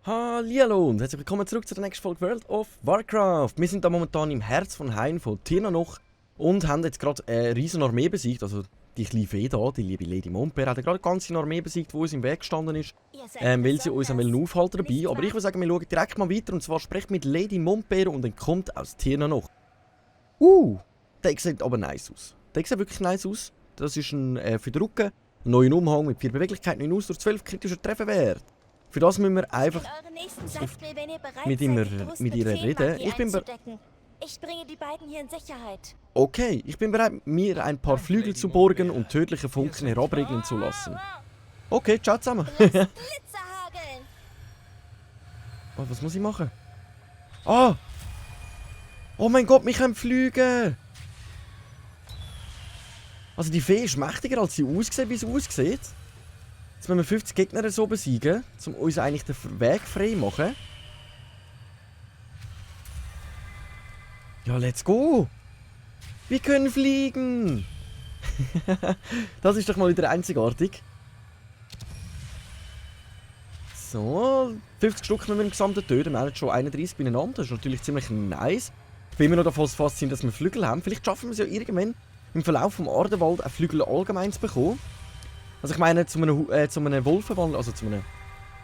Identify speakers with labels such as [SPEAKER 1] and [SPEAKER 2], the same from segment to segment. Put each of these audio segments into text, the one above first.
[SPEAKER 1] Hallihallo und herzlich willkommen zurück zu der nächsten Folge World of Warcraft. Wir sind da momentan im Herz von Hain von Tirnanoch und haben jetzt gerade eine riesen Armee besiegt. Also die kleine Fee da, die liebe Lady Montpere, hat gerade eine ganze Armee besiegt, die uns im Weg gestanden ist, weil sie uns aufhalten dabei. Aber ich würde sagen, wir schauen direkt mal weiter und zwar sprecht mit Lady Montpere und entkommt aus Tirnanoch. Der sieht aber nice aus. Der sieht wirklich nice aus. Das ist ein für den Rücken, ein neuer Umhang mit 4 Beweglichkeit, 9 Ausdauer, 12 kritischer Trefferwert. Für das müssen wir einfach mit ihr reden.
[SPEAKER 2] Ich bringe die beiden hier in Sicherheit.
[SPEAKER 1] Okay, ich bin bereit, mir ein paar Flügel zu borgen und tödliche Funken herabregnen zu lassen. Okay, ciao zusammen.
[SPEAKER 2] Blitzerhageln.
[SPEAKER 1] Oh, was muss ich machen? Ah! Oh mein Gott, mich können fliegen! Also die Fee ist mächtiger, als sie aussieht, wie sie aussieht. Jetzt müssen wir 50 Gegner so besiegen, um uns eigentlich den Weg frei zu machen. Ja, let's go! Wir können fliegen! Das ist doch mal wieder einzigartig. So, 50 Stück müssen wir im Gesamten töten. Wir haben jetzt schon 31 beieinander. Das ist natürlich ziemlich nice. Ich bin immer noch davon fasziniert, dass wir Flügel haben. Vielleicht schaffen wir es ja irgendwann im Verlauf vom Ardenwald einen Flügel allgemein zu bekommen. Also ich meine, zu einem Wolf verwandeln, also zu einem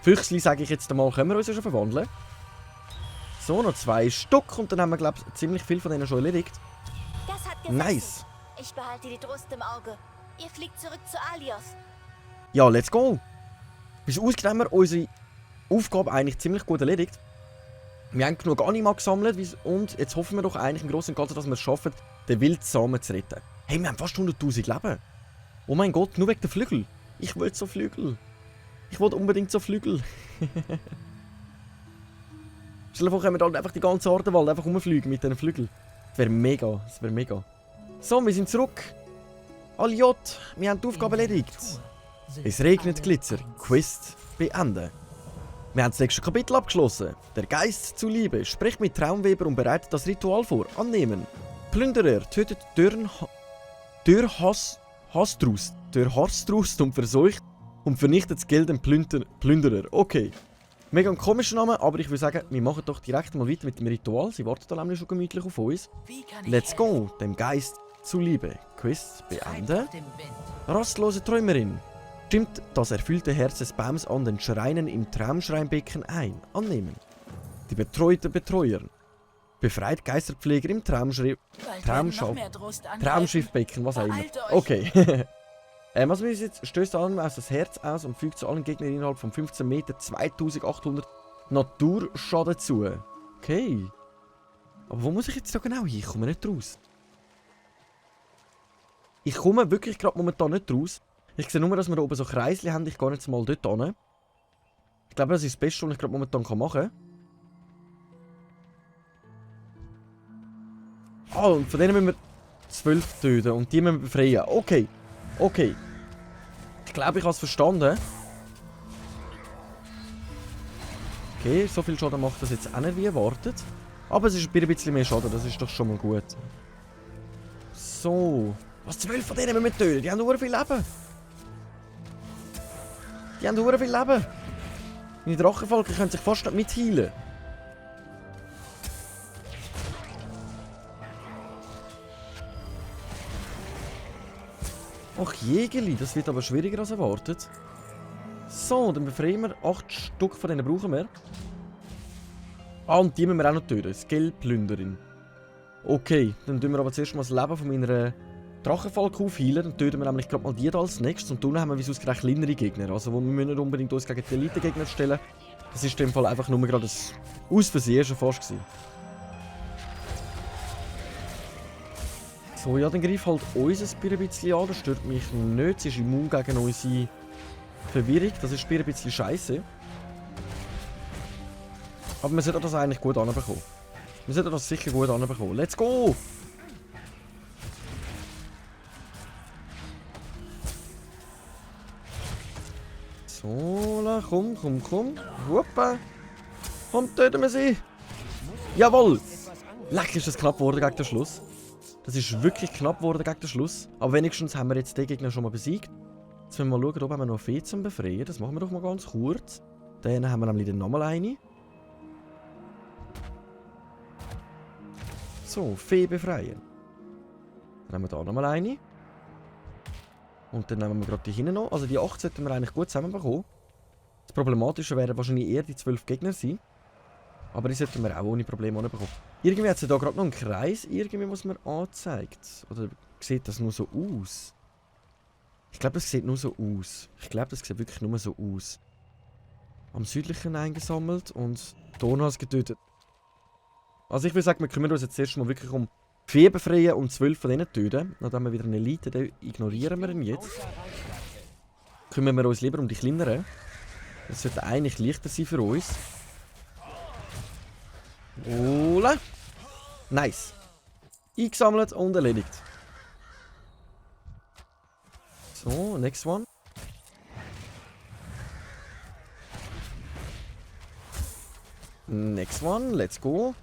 [SPEAKER 1] Füchsli, sage ich jetzt einmal, können wir uns ja schon verwandeln. So, noch 2 Stück und dann haben wir, glaube ich, ziemlich viel von denen schon erledigt.
[SPEAKER 2] Das hat gesessen.
[SPEAKER 1] Nice.
[SPEAKER 2] Ich behalte die Brust im Auge. Ihr fliegt zurück zu Alios.
[SPEAKER 1] Ja, let's go. Bis ausgerechnet haben wir unsere Aufgabe eigentlich ziemlich gut erledigt. Wir haben genug Anima gesammelt und jetzt hoffen wir doch eigentlich im Großen und Ganzen, dass wir es schaffen, den Wildsamen zu retten. Hey, wir haben fast 100'000 Leben. Oh mein Gott, nur wegen der Flügel. Ich will so Flügel. Ich will unbedingt so Flügel. Stell dir vor, können wir dann einfach die ganze Ardenwald einfach rumfliegen mit diesen Flügeln. Das wäre mega, das wäre mega. So, wir sind zurück. Aliot, wir haben die Aufgabe erledigt. Es regnet Glitzer. Quest beenden. Wir haben das nächste Kapitel abgeschlossen. Der Geist zu Liebe spricht mit Traumweber und bereitet das Ritual vor. Annehmen. Plünderer tötet Hastrust und verseucht und vernichtet das Geld dem Plünderer. Okay. Mega ein komischer Name, aber ich würde sagen, wir machen doch direkt mal weiter mit dem Ritual. Sie wartet da nämlich schon gemütlich auf uns. Let's go, dem Geist zuliebe. Quest beenden. Rastlose Träumerin. Stimmt das erfüllte Herz des Baums an den Schreinen im Traumschreinbecken ein. Annehmen. Die betreute Betreuer. Befreit Geisterpfleger im Traumschiffbecken, was auch immer. Okay. Was wir jetzt stößt allem aus das Herz aus und fügt zu allen Gegnern innerhalb von 15 Meter 2800 Naturschaden zu. Okay. Aber wo muss ich jetzt da genau hin? Ich komme nicht raus. Ich komme wirklich gerade momentan nicht raus. Ich sehe nur, dass wir da oben so Kreisli haben. Ich gehe jetzt mal dort hin. Ich glaube, das ist das Beste, was ich gerade momentan machen kann. Ah, und von denen müssen wir 12 töten und die müssen wir befreien. Okay. Okay. Ich glaube, ich habe es verstanden. Okay, so viel Schaden macht das jetzt auch nicht wie erwartet. Aber es ist ein bisschen mehr Schaden, das ist doch schon mal gut. So. Was, 12 von denen müssen wir töten? Die haben nur viel Leben. Die haben nur viel Leben. Meine Drachenfalken können sich fast nicht mitheilen. Ach Jägerli, das wird aber schwieriger als erwartet. So, dann befreien wir 8 Stück von denen brauchen wir. Ah, und die müssen wir auch noch töten. Skellplünderin. Okay, dann tun wir aber zuerst mal das Leben von meiner Drachenfalke aufheilen. Dann töten wir nämlich gerade mal die da als nächstes. Und dann haben wir wie sonst gleich kleinere Gegner. Also wir müssen nicht unbedingt uns gegen die Elite-Gegner stellen. Das ist in dem Fall einfach nur gerade ein Ausversehen schon fast gewesen. So, ja, dann greif halt uns ein bisschen an, das stört mich nicht. Sie ist immun gegen unsere Verwirrung, das ist ein bisschen scheiße. Aber wir sollten das eigentlich gut anbekommen. Wir sollten das sicher gut anbekommen. Let's go! So, komm. Hoppa! Komm, töten wir sie! Jawohl! Leck, ist das knapp geworden gegen den Schluss. Das ist wirklich knapp geworden gegen den Schluss. Aber wenigstens haben wir jetzt den Gegner schon mal besiegt. Jetzt wollen wir mal schauen, ob wir noch Fee zum Befreien. Das machen wir doch mal ganz kurz. Dann haben wir nämlich dann nochmal eine. So, Fee befreien. Dann haben wir da nochmal eine. Und dann nehmen wir gerade die hinten noch. Also die 8 sollten wir eigentlich gut zusammenbekommen. Das Problematische wären wahrscheinlich eher die 12 Gegner sein. Aber die sollten wir auch ohne Probleme bekommen. Irgendwie hat es da gerade noch einen Kreis, irgendwie, was mir anzeigt. Oder sieht das nur so aus? Ich glaube, das sieht nur so aus. Ich glaube, das sieht wirklich nur so aus. Am südlichen eingesammelt und Donas getötet. Also ich würde sagen, wir kümmern uns jetzt erstmal wirklich um 4 befreien und 12 von denen töten. Dann haben wir wieder eine Elite, den ignorieren wir ihn jetzt. Kümmern wir uns lieber um die kleineren. Das sollte eigentlich leichter sein für uns. Hola! Nice! Eingesammelt und erledigt. So, next one. Next one, let's go.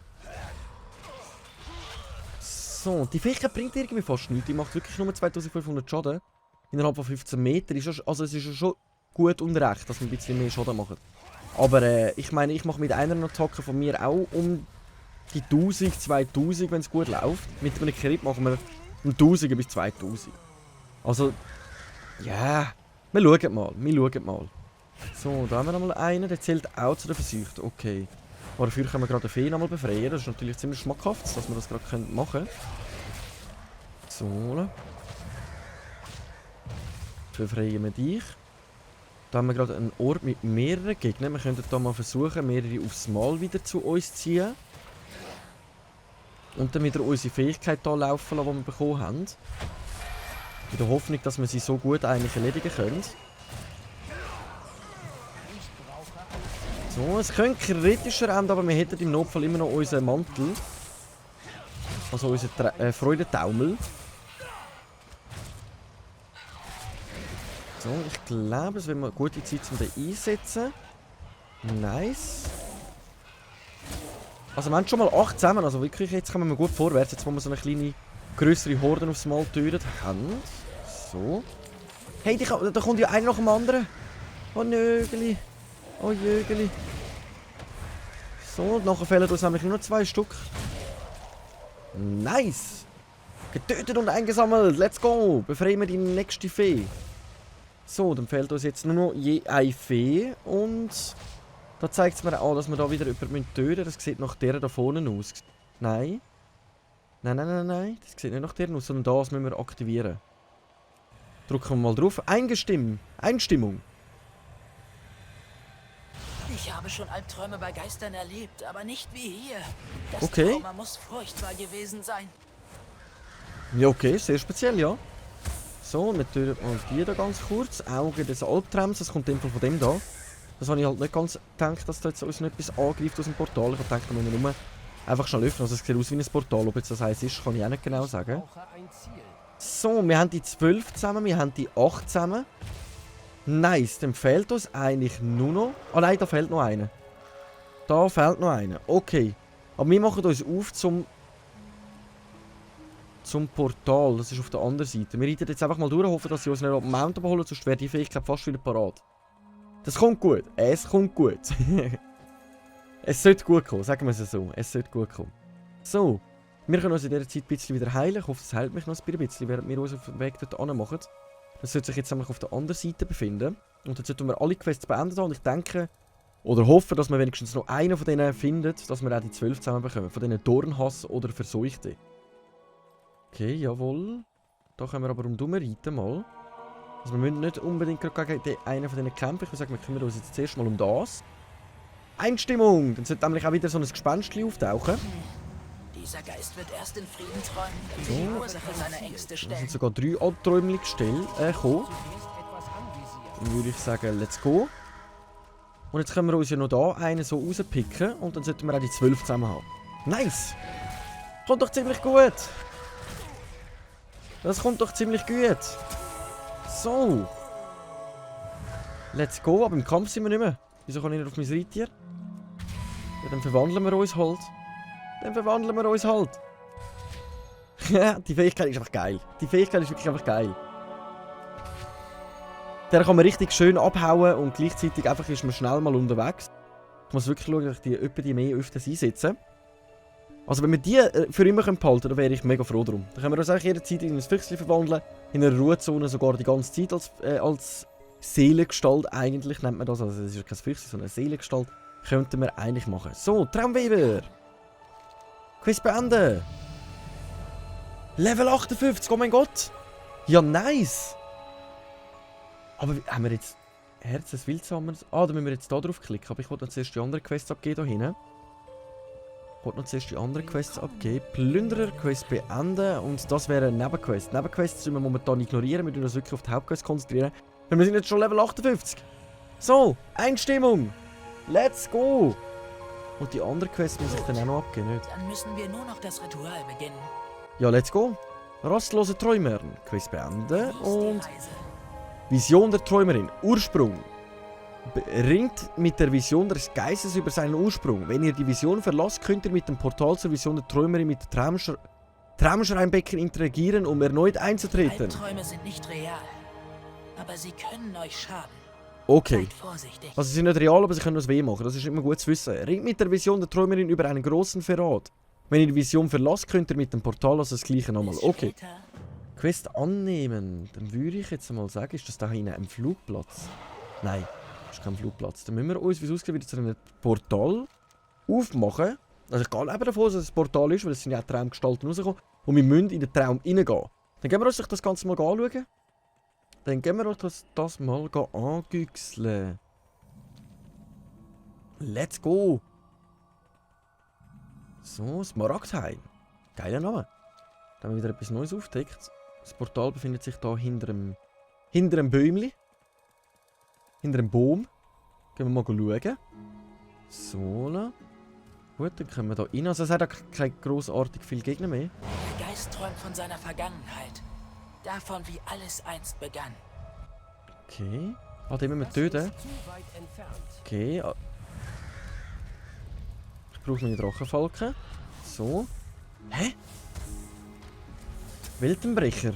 [SPEAKER 1] So, die Fähigkeit bringt irgendwie fast nichts. Die macht wirklich nur 2500 Schaden. Innerhalb von 15 Metern. Also es ist ja schon gut und recht, dass wir ein bisschen mehr Schaden machen. Aber ich meine, ich mache mit einer Attacke von mir auch um die 1000, 2000, wenn es gut läuft. Mit einem Crit machen wir um 1000 bis 2000. Also, ja, wir schauen mal. So, da haben wir nochmal einen, der zählt auch zu den Versuchten. Okay. Aber dafür können wir gerade eine Fee nochmal befreien. Das ist natürlich ziemlich schmackhaft, dass wir das gerade machen können. So. Befreien wir dich. Da haben wir gerade einen Ort mit mehreren Gegnern. Wir könnten da mal versuchen, mehrere aufs Mal wieder zu uns zu ziehen. Und dann wieder unsere Fähigkeit hier laufen lassen, die wir bekommen haben. In der Hoffnung, dass wir sie so gut eigentlich erledigen können. So, es könnte kritischer enden, aber wir hätten im Notfall immer noch unseren Mantel. Also unseren Freudentaumel. So, ich glaube, es wäre mal eine gute Zeit, um den einsetzen. Nice. Also wir haben schon mal 8 zusammen, also wirklich, jetzt kommen wir gut vorwärts, jetzt wo wir so eine kleine, grössere Horde aufs Mal töten haben. So. Hey, da kommt ja einer nach dem anderen. Oh Nögeli. Oh Jögeli. So, und nachher fehlen uns nämlich nur noch 2 Stück. Nice. Getötet und eingesammelt, let's go. Befreien wir die nächste Fee. So, dann fehlt uns jetzt nur noch je eine Fee und da zeigt es mir an, dass wir da wieder jemanden töten müssen. Das sieht nach der da vorne aus. Nein. Nein. Das sieht nicht nach der aus, sondern das müssen wir aktivieren. Drücken wir mal drauf. Einstimmung.
[SPEAKER 3] Ich habe schon Albträume bei Geistern erlebt, aber nicht wie hier. Das
[SPEAKER 1] Okay.
[SPEAKER 3] Trauma muss furchtbar gewesen sein.
[SPEAKER 1] Ja, okay, sehr speziell, ja. So, wir töten mal die da ganz kurz. Auge des Albtraums, das kommt von dem da. Das habe ich halt nicht ganz gedacht, dass da jetzt uns noch etwas angreift aus dem Portal. Ich habe gedacht, wir müssen nur einfach schnell öffnen. Also es sieht aus wie ein Portal. Ob jetzt das heiß ist, kann ich auch nicht genau sagen. So, wir haben die 12 zusammen, wir haben die 8 zusammen. Nice, dann fehlt uns eigentlich nur noch... Ah nein, da fehlt noch einer. Da fehlt noch einer. Okay. Aber wir machen uns auf zum Portal. Das ist auf der anderen Seite. Wir reiten jetzt einfach mal durch, hoffen, dass sie uns nicht auf den Mountain holen, sonst wäre die Fähigkeit fast wieder parat. Das kommt gut. Es kommt gut. Es sollte gut kommen, sagen wir es so. Es sollte gut kommen. So. Wir können uns in dieser Zeit ein bisschen wieder heilen. Ich hoffe, es heilt mich noch ein bisschen, während wir uns auf den Weg dort machen. Das sollte sich jetzt nämlich auf der anderen Seite befinden. Und dann sollten wir alle Quests beenden. Und ich denke, oder hoffe, dass wir wenigstens noch einen von denen findet, dass wir auch die 12 zusammen bekommen. Von diesen Dornhass oder Verseuchte. Okay, jawohl. Da können wir aber reiten mal. Also wir müssen nicht unbedingt gegen einen von denen kämpfen. Ich würde sagen, wir kümmern uns jetzt zuerst mal um das. Einstimmung! Dann sollte nämlich auch wieder so ein Gespenstchen auftauchen.
[SPEAKER 3] Dieser Geist wird erst in Frieden träumen und die Ursache seiner Ängste
[SPEAKER 1] Da
[SPEAKER 3] stellen.
[SPEAKER 1] sind sogar 3 Albträume gekommen. Dann würde ich sagen, let's go. Und jetzt können wir uns ja noch da einen so rauspicken. Und dann sollten wir auch die 12 zusammen haben. Nice! Kommt doch ziemlich gut! Das kommt doch ziemlich gut! So! Let's go, aber im Kampf sind wir nicht mehr. Wieso kann ich nicht auf mein Reittier? Ja, dann verwandeln wir uns halt. Dann verwandeln wir uns halt. Die Fähigkeit ist einfach geil. Die Fähigkeit ist wirklich einfach geil. Der kann man richtig schön abhauen und gleichzeitig einfach ist man schnell mal unterwegs. Ich muss wirklich schauen, dass ich die mehr öfters einsetze. Also wenn wir die für immer behalten können, dann wäre ich mega froh drum. Dann können wir uns eigentlich jederzeit in ein Füchschen verwandeln. In einer Ruhezone sogar die ganze Zeit als Seelengestalt eigentlich nennt man das. Also das ist kein Füchschen, sondern eine Seelengestalt. Könnten wir eigentlich machen. So, Traumweber. Quiz beenden. Level 58, oh mein Gott. Ja, nice. Aber haben wir jetzt Herz des Wildsamers? Ah, da müssen wir jetzt da drauf klicken. Aber ich wollte noch zuerst die andere Quests abgeben hier hinten. Ich wollte noch zuerst die anderen Quests abgeben. Plünderer, Quest beenden. Und das wäre eine Nebenquest. Nebenquests müssen wir momentan ignorieren. Wir müssen uns wirklich auf die Hauptquest konzentrieren. Weil wir sind jetzt schon Level 58. So, Einstimmung. Let's go. Und die andere Quest muss ich dann auch noch abgeben, nicht?
[SPEAKER 3] Dann müssen wir nur noch das Ritual beginnen.
[SPEAKER 1] Ja, let's go. Rastlose Träumerin. Quest beenden.
[SPEAKER 3] Wie ist die
[SPEAKER 1] Und
[SPEAKER 3] Reise?
[SPEAKER 1] Vision der Träumerin. Ursprung. Ringt mit der Vision des Geistes über seinen Ursprung. Wenn ihr die Vision verlasst, könnt ihr mit dem Portal zur Vision der Träumerin mit dem Traumschreinbecken interagieren, um erneut einzutreten.
[SPEAKER 3] Albträume sind nicht real. Aber sie können euch schaden.
[SPEAKER 1] Okay.
[SPEAKER 3] Seid vorsichtig.
[SPEAKER 1] Also sie sind nicht real, aber sie können uns weh machen. Das ist immer gut zu wissen. Ringt mit der Vision der Träumerin über einen großen Verrat. Wenn ihr die Vision verlasst, könnt ihr mit dem Portal also das gleiche nochmal.
[SPEAKER 3] Bis
[SPEAKER 1] Okay.
[SPEAKER 3] später.
[SPEAKER 1] Quest annehmen. Dann würde ich jetzt mal sagen, ist das da hinten ein Flugplatz? Nein, das ist kein Flugplatz. Dann müssen wir uns, wie es aussieht, wieder zu einem Portal aufmachen. Also ich gehe eben davon, dass es ein Portal ist, weil es sind ja auch Traumgestalten rausgekommen. Und wir müssen in den Traum reingehen. Dann gehen wir uns das Ganze mal anschauen. Dann gehen wir uns das mal angüchseln. Let's go! So, Smaragdhain. Geiler Name. Da haben wir wieder etwas Neues aufgedeckt. Das Portal befindet sich da hinter einem Bäumchen. Hinter einem Baum. Gehen wir mal schauen. So. Gut, dann können wir da rein. Also es hat auch keine grossartig viele Gegner mehr.
[SPEAKER 3] Der Geist träumt von seiner Vergangenheit. Davon, wie alles einst begann.
[SPEAKER 1] Okay. Ah, den müssen wir töten. Okay. Ich brauche meine Drachenfalken. So. Hä? Weltenbrecher.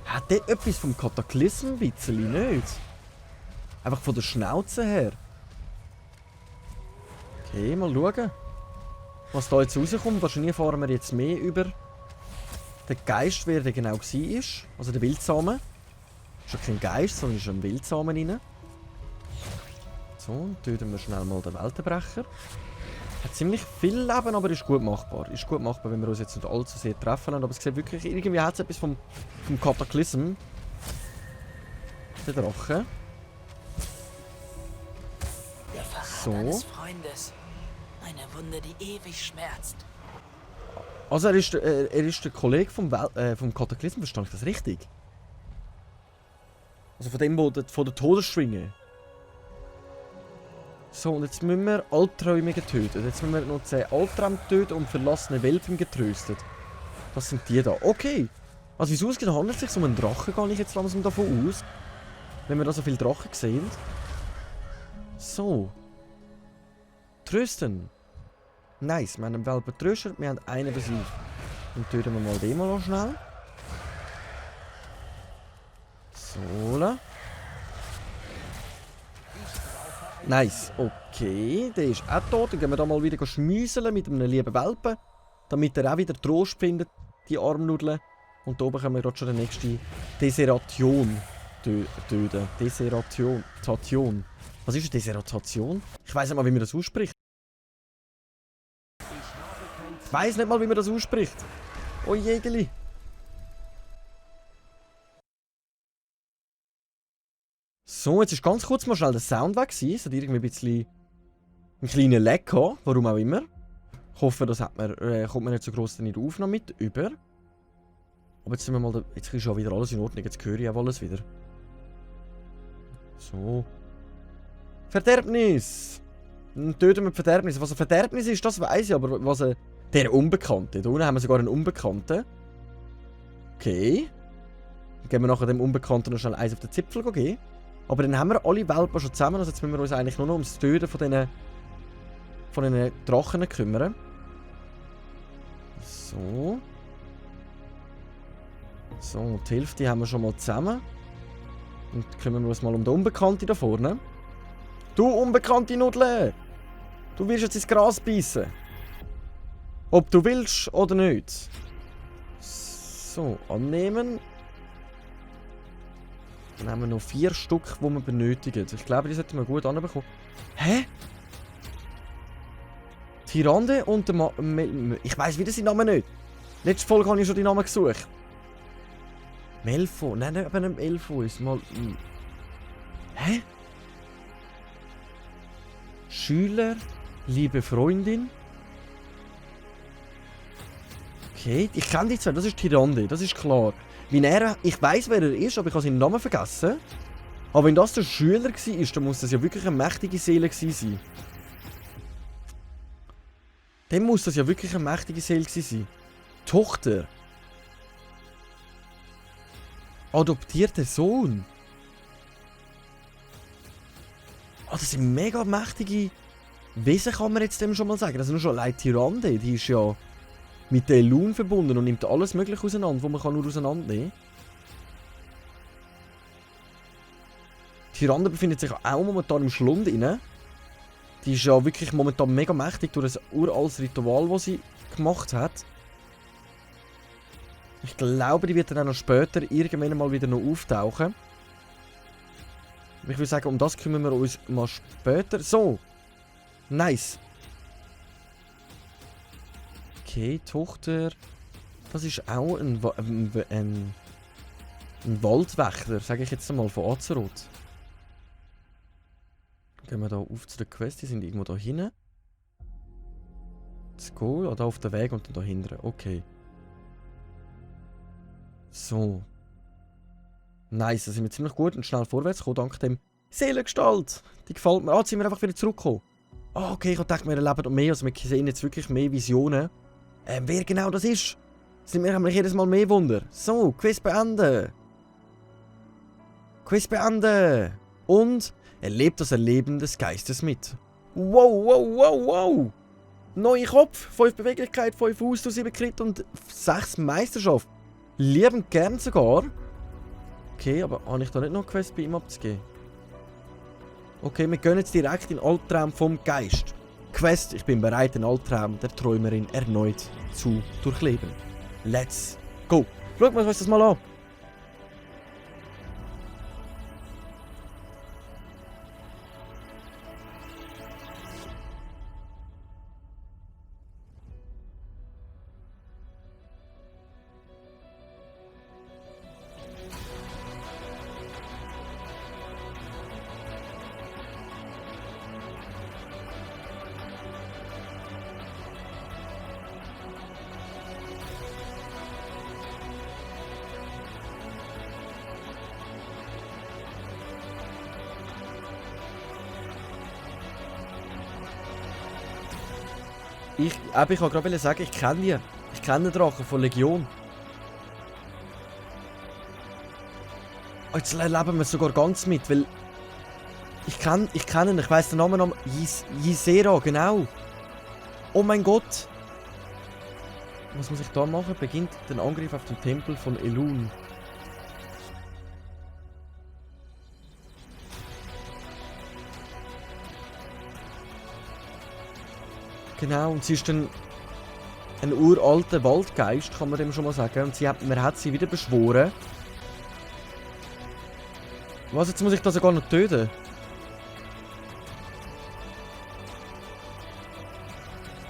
[SPEAKER 1] Hat der etwas vom Kataklysm ein bisschen, nicht? Einfach von der Schnauze her. Okay, mal schauen. Was da jetzt rauskommt. Wahrscheinlich erfahren wir jetzt mehr über den Geist, wer der genau war. Also der Wildsame. Ist ja kein Geist, sondern ist ein Wildsamen rein. So, dann töten wir schnell mal den Weltenbrecher. Hat ziemlich viel Leben, aber ist gut machbar. Ist gut machbar, wenn wir uns jetzt nicht allzu sehr treffen lassen. Aber es sieht wirklich, irgendwie hat es etwas vom Kataklysm. Der Drache.
[SPEAKER 3] Der Verrat
[SPEAKER 1] So.
[SPEAKER 3] eines Freundes. Eine Wunde, die ewig schmerzt.
[SPEAKER 1] Also er ist der Kollege vom Kataklysm, verstehe ich das richtig? Also von dem, von der Todesschwinge. So, und jetzt müssen wir Albträumige töten. Jetzt müssen wir noch 10 Albträume töten und verlassene Welpen getröstet. Das sind die da. Okay. Also wie es aussieht, handelt es sich um einen Drachen, gehe ich jetzt langsam davon aus. Wenn wir da so viele Drachen sehen. So. Trösten. Nice, wir haben einen Welpen getröstet, wir haben einen besiegt. Dann töten wir mal den mal noch schnell. So. Nice, okay, der ist auch tot. Dann gehen wir da mal wieder schmüseln mit einem lieben Welpen. Damit er auch wieder Trost findet, die Armnudeln. Und da oben können wir gerade schon den nächsten Deseration töten. Deseration. Was ist eine Deseration? Ich weiss nicht mal, wie man das ausspricht. Ich weiss nicht mal, wie man das ausspricht. Oh Jägeli. So, jetzt ist ganz kurz mal schnell der Sound weg gewesen. Es hat irgendwie ein bisschen einen kleinen Lag gehabt, warum auch immer. Ich hoffe, das kommt man nicht so gross in der Aufnahme mit über. Aber jetzt sind wir mal da, jetzt ist schon wieder alles in Ordnung, jetzt höre ich auch alles wieder. So. Verderbnis! Dann töten wir die Verderbnis. Was ein Verderbnis ist, das weiss ich, aber was der Unbekannte. Da unten haben wir sogar einen Unbekannten. Okay. Dann gehen wir nachher dem Unbekannten noch schnell eins auf den Zipfel geben. Aber dann haben wir alle Welpen schon zusammen, also jetzt müssen wir uns eigentlich nur noch ums Töten von von den Drachen kümmern. So. So, die Hälfte haben wir schon mal zusammen. Und kümmern wir uns mal um den Unbekannten da vorne. Du unbekannte Nudel! Du wirst jetzt ins Gras beißen. Ob du willst oder nicht. So, annehmen. Dann haben wir noch 4 Stück, die wir benötigen. Ich glaube, die sollten wir gut anbekommen. Hä? Tyrande und der ich weiss wieder seinen Namen nicht. Letzte Folge habe ich schon die Namen gesucht. Melfo. Nein, aber nicht Melfo ist mal. Hä? Schüler, liebe Freundin. Okay, ich kenne die zwei, das ist Tyrande, das ist klar. Ich weiss, wer er ist, aber ich habe seinen Namen vergessen. Aber wenn das der Schüler war, dann muss das ja wirklich eine mächtige Seele sein. Dann muss das ja wirklich eine mächtige Seele sein. Tochter. Adoptierter Sohn. Ah, das sind mega mächtige Wesen, kann man jetzt dem schon mal sagen. Also nur schon allein Tyrande, die ist ja mit der Elun verbunden und nimmt alles mögliche auseinander, was man nur auseinandernehmen kann. Tyrande befindet sich auch momentan im Schlund inne. Die ist ja wirklich momentan mega mächtig durch ein uraltes Ritual, das sie gemacht hat. Ich glaube, die wird dann auch noch später irgendwann mal wieder noch auftauchen. Ich würde sagen, um das kümmern wir uns mal später. So. Nice. Okay, Tochter. Das ist auch ein Waldwächter, sage ich jetzt einmal, von Azeroth. Gehen wir da auf zu der Quest, die sind irgendwo da hinten. Let's go, da auf dem Weg und dann da hinten. Okay. So. Nice, da sind wir ziemlich gut und schnell vorwärts gekommen, dank dem Seelengestalt. Die gefällt mir. Ah, jetzt sind wir einfach wieder zurückgekommen. Ah, okay, ich dachte, wir erleben noch mehr, also wir sehen jetzt wirklich mehr Visionen. Wer genau das ist, sind wir nämlich jedes Mal mehr Wunder. So, Quiz beenden. Quiz beenden. Und erlebt das Erleben des Geistes mit. Wow, wow, wow, wow. Neuer Kopf, 5 Beweglichkeit, 5 Ausdauer, 7 Crit und 6 Meisterschaft. Liebend gern sogar. Okay, aber habe ich da nicht noch eine Quest bei ihm abzugeben? Okay, wir gehen jetzt direkt in den Albtraum vom Geist. Quest, ich bin bereit, den Albtraum der Träumerin erneut zu durchleben. Let's go. Schauen wir uns das mal an. Ich kann gerade sagen, ich kenne die. Ich kenne den Drachen von Legion. Oh, jetzt erleben wir es sogar ganz mit, weil... Ich kenne ihn, ich weiss den Namen Ysera, genau. Oh mein Gott. Was muss ich da machen? Beginnt den Angriff auf den Tempel von Elun. Genau, und sie ist dann ein uralter Waldgeist, kann man dem schon mal sagen. Und man hat sie wieder beschworen. Was, jetzt muss ich das sogar noch töten?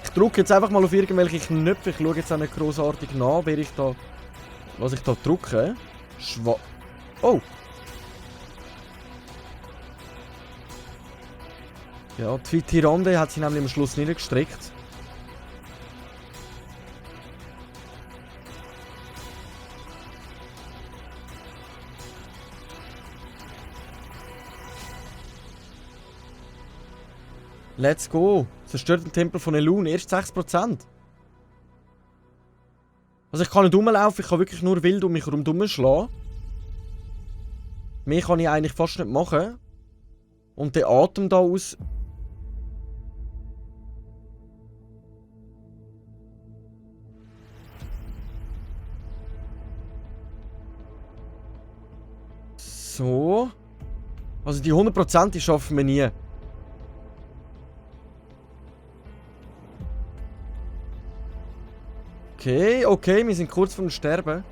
[SPEAKER 1] Ich drücke jetzt einfach mal auf irgendwelche Knöpfe. Ich schaue jetzt auch nicht grossartig nach, was ich da drücke. Oh! Ja, die Tyrande hat sie nämlich am Schluss niedergestreckt. Let's go! Zerstört den Tempel von Elun, erst 6%. Also ich kann nicht rumlaufen, ich kann wirklich nur wild um mich herum schlagen. Mehr kann ich eigentlich fast nicht machen. Und der Atem da aus... So. Also die 100% die schaffen wir nie. Okay, wir sind kurz vor dem Sterben.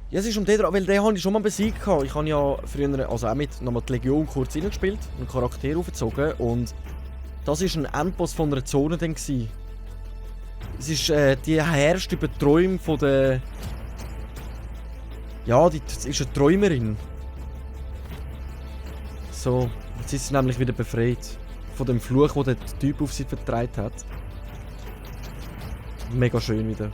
[SPEAKER 1] Ja, es ist um den, weil den habe ich schon mal besiegt. Ich habe ja früher, also auch mit nochmal die Legion kurz reingespielt, einen Charakter aufgezogen und das war ein Endboss von einer Zone dann gewesen. Es ist die herrscht über die Träume von der... Ja, die ist eine Träumerin. So, jetzt ist sie nämlich wieder befreit. Von dem Fluch, den der Typ auf sie vertreibt hat. Mega schön wieder.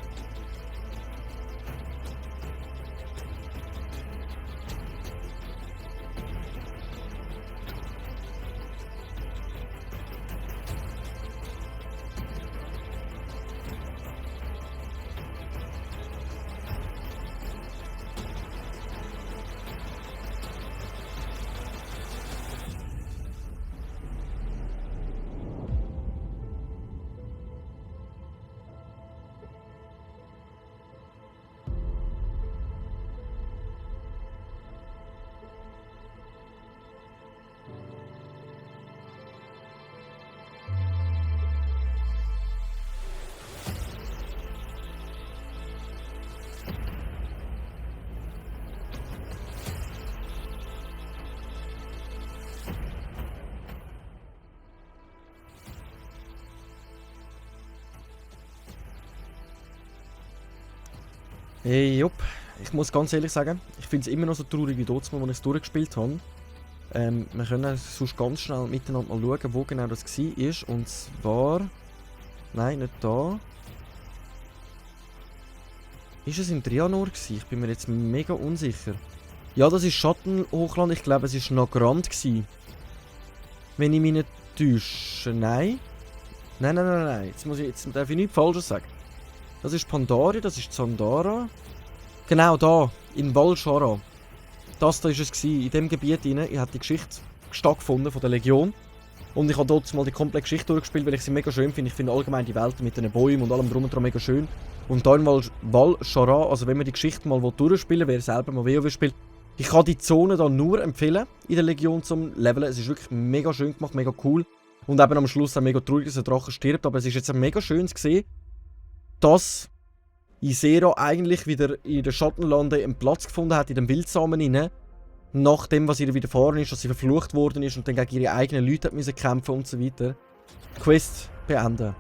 [SPEAKER 1] Hey, jupp. Ich muss ganz ehrlich sagen, ich finde es immer noch so traurig wie dort, als ich es durchgespielt habe. Wir können sonst ganz schnell miteinander mal schauen, wo genau das war. Und zwar... Nein, nicht da. Ist es im Trianor gewesen? Ich bin mir jetzt mega unsicher. Ja, das ist Schattenhochland. Ich glaube, es war Nagrand gewesen. Wenn ich mich nicht täusche. Nein. Nein. Jetzt darf ich nichts Falsches sagen. Das ist Pandaria, das ist Zandara. Genau da, in Val Shara. Das da war es. In diesem Gebiet hat die Geschichte stattgefunden von der Legion. Und ich habe dort mal die komplette Geschichte durchgespielt, weil ich sie mega schön finde. Ich finde allgemein die Welt mit den Bäumen und allem drum und dran mega schön. Und da in Val Shara, also wenn man die Geschichte mal durchspielen will, wer selber mal WoW spielt, ich kann die Zone da nur empfehlen, in der Legion zum Leveln. Es ist wirklich mega schön gemacht, mega cool. Und eben am Schluss auch mega traurig, dass der Drache stirbt. Aber es ist jetzt mega schön zu sehen, dass Ysera eigentlich wieder in den Schattenlanden einen Platz gefunden hat, in den Wildsamen rein. Nach dem, was ihr widerfahren ist, dass sie verflucht worden ist und dann gegen ihre eigenen Leute hat müssen kämpfen und so weiter. Quest beenden.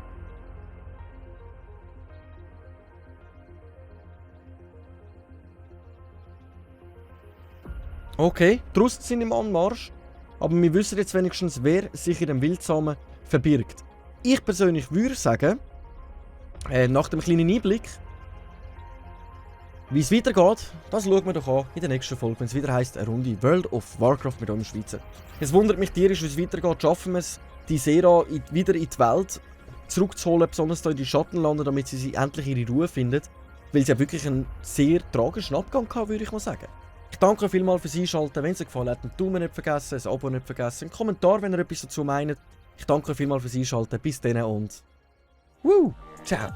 [SPEAKER 1] Okay, die Russen sind im Anmarsch. Aber wir wissen jetzt wenigstens, wer sich in dem Wildsamen verbirgt. Ich persönlich würde sagen, nach dem kleinen Einblick, wie es weitergeht, das schauen wir doch an in der nächsten Folge, wenn es wieder heisst, eine Runde World of Warcraft mit einem Schweizer. Es wundert mich tierisch, wie es weitergeht. Schaffen wir es, die Sera wieder in die Welt zurückzuholen, besonders hier in die Schattenlande, damit sie endlich ihre Ruhe findet. Weil sie ja wirklich einen sehr tragischen Abgang hatte, würde ich mal sagen. Ich danke euch vielmals fürs Einschalten. Wenn es euch gefallen hat, einen Daumen nicht vergessen, ein Abo nicht vergessen, einen Kommentar, wenn ihr etwas dazu meint. Ich danke euch vielmals fürs Einschalten. Bis dann und... Ciao!